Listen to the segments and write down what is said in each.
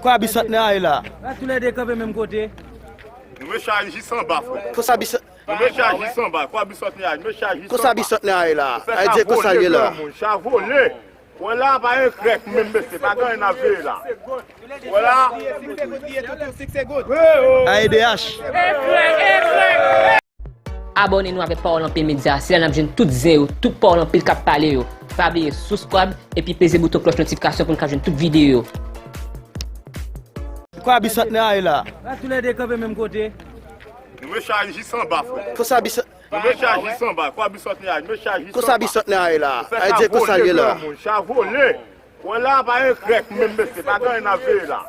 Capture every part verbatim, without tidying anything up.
Kwa bisantnè a ye la? Tou lè de kanpe menm kote. Nou met chaj jis anba, frè. Konsa bisantnè. Nou met chaj jis anba. Kwa bisantnè a, nou met chaj jis anba. Konsa bisantnè a ye la? Ay di konsa l ye la. Chay vole. Wè la, pa gen krèk menm, mesye, pa gen anyen n ap veye la. Wè la. A E D H. Abòne nou avèk Pawòl Anpil Medya, se la n ap jwenn tout zen yo, tout pawòl anpil k ap pale yo. Pa bliye subscribe epi peze bouton klòch notifikasyon pou n ka jwenn tout videyo yo. Kwa bisantnè a ye la? Tou lè de kanpe menm kote. Nou met chaj jis anba, frè. Konsa bisantnè. Nou met chaj jis anba. Kwa bisantnè a, nou met chaj jis anba. Konsa bisantnè a ye la? Ay di konsa l ye la. Chay vole. Wè la, pa gen krèk menm, mesye, pa gen anyen n ap veye la.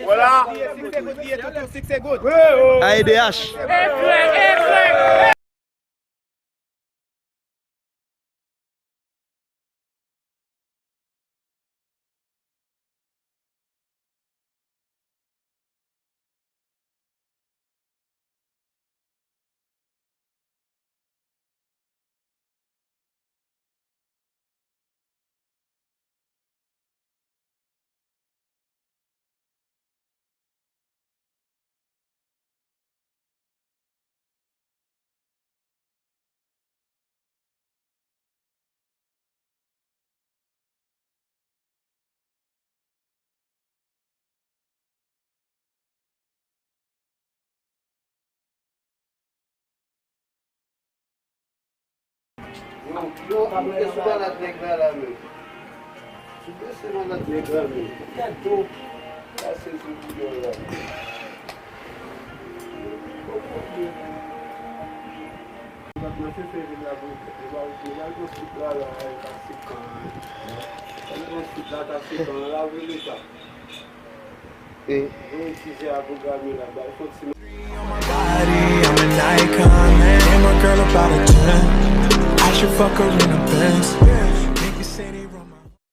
Wè la. A E D H. Yo, yo, e sou malad nèg la la menm. Sou dosye malad nèg la menm. Gade tou. Pase sou videyo la. Nan fevriye la, pou yo ba yo, yo ba yo konstwi la, la, e ta sekan. Sa yo konstwi la, ta sekan, la, vre leta. E. Yo itilize a pwograme la, ba yo fon ti. On my body, I'm an icon, man. Name a girl about a ten. I should fuck her in a Benz.